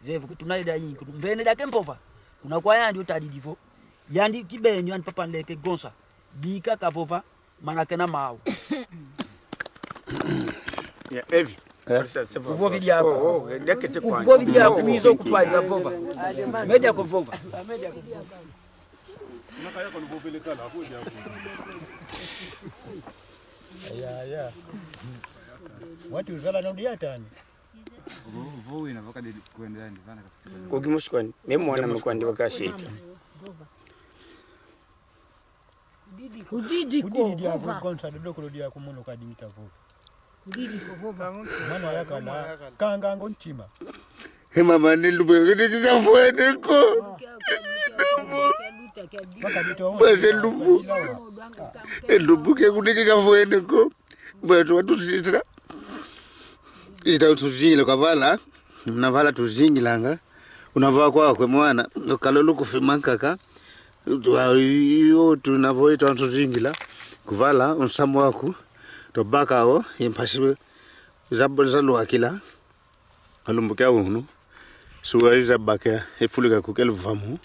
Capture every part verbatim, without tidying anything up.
Zevo ke tuna ida inyi, kutu mvene dake mpova. Kuna kwa yandi otadidi vo. Yandi kibeni, yandi papa nleke gonsa. Bika kavova, mana kena mau. Ya, Evi. Eh? Kuvovi diako. Oh, oh, ndekete kwa. Kuvovi diako, oh, oh, wizo kutwaiza vova. Media ko vova. Ya, ya. Wati uzala na udiatani. Vo, vo wina vakadi kwenda ndi vana kafutika. Kuki musikwani, ne mwana mukwandi wakashika. Kudidi ko, kudidi dia vova. Konsa dodo ko dia kumono kadi mita vova. Kudidi ko vova. Mwana yakala, kanga ngo ntima. He mama, ni lumbu ke kikafwene ko. Bwete lumbu. E lumbu ke kune kikafwene ko. Bwete watusitila. Ita tuzingila kwa vala. Muna vala tuzingilanga. Una va kwakwe mwana. Okala lukufima nkaka. Twa, iyo tuna vo ita tuzingila. Kuvala, unsamu waku. Tobaka o, impasi. Zabo, zalwakila. Alumbu kia unu, suwa iza baka e fulu kiaku kia luvamu.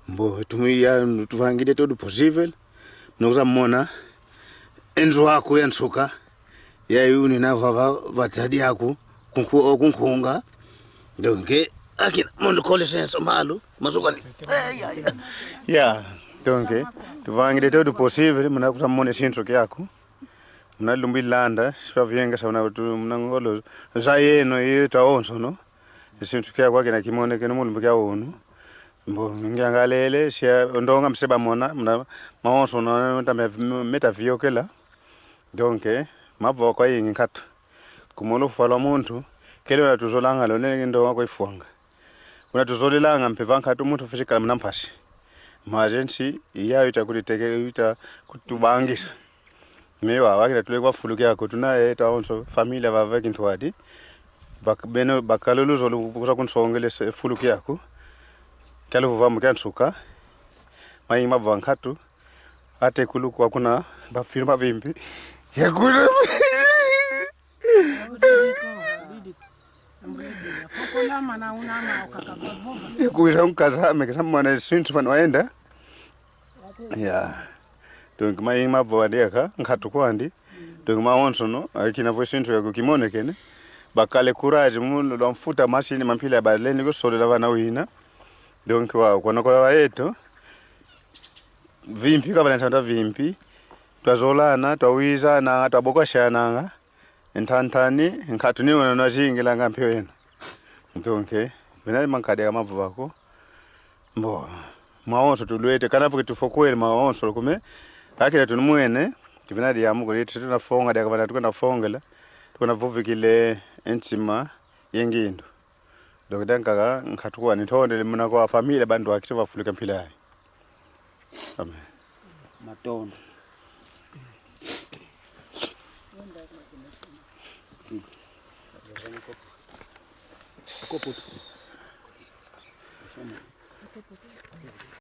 Mbo, tumu ya, tuvangidi todo possível. Noza mona, e nzo aku ya nsuka. Ya uni na vava, vatadi aku, kunku, o kunkunga. Donc, akina, mundo com licença, malu, masuka ni. Ya, ya, ya. Ya, donc, tuvangidi todo possível, muna kuza mona e sinso kiaku. Muna lumbu ilanda, si twaviengesa muna tu, muna ngolo, za yeno, iyo tawonsono. Sinsu kiaku akina kimonekene mu lumbu kia unu. Mbo, ngiangalele, sia, ndonga mseba mona, muna, mawonsono, meta, meta viokela. Donc, mavoko ayingi nkatu. Kumolo fwa lwa muntu, kele una tuzolanga lo, ne ndonga kwa ifwanga. Una tuzolelanga mpe va nkatu muntu fisi kala muna mpasi. Mazensi, iya ita kutiteke, ita kutubangisa. Mewa, wakila tule kwa fulu kiaku, tuna eta onso, familia vava kintwadi. Bak-, beno, bakala luzolo kuza kunsongele se fulu kiaku. Kia luvuvamu kia nsuka. Mayingi mavova nkatu. Atekulu kwa kuna, bafirma vimpi. Yakuza. Yakuza unkaza, mekesa mwana sinsu fano waenda. Ya. Donc, mayingi mavova diaka, nkatu kwandi. Donc, mawonsono, akina vo sinsu yaku kimonekene. Bakala courage, mu lwa mfuta masini mampila balendi kusolela vana wina. Donc, wa, kono kola wa yeto. Vimpi, kabala ntanda vimpi. Twazolana, twawizana, twabokwasananga. Ntantani, nkatu ni wena nazingilanga mpio yena. Donc, vena mankadi ya mavova ko. Mbo, mawonso tulwete, kana vuki tufokwele mawonso lukume. Akila tunumwene, kivena diamu kuli, tunafonga, diaka vana tukana fongela, tukana vuvikile e ntima ye ngindu. Donc, diankaka, nkatu kwani ntondele muna kwa familia bantu akisi bafuluka mpila yayi. Amen. Matondo.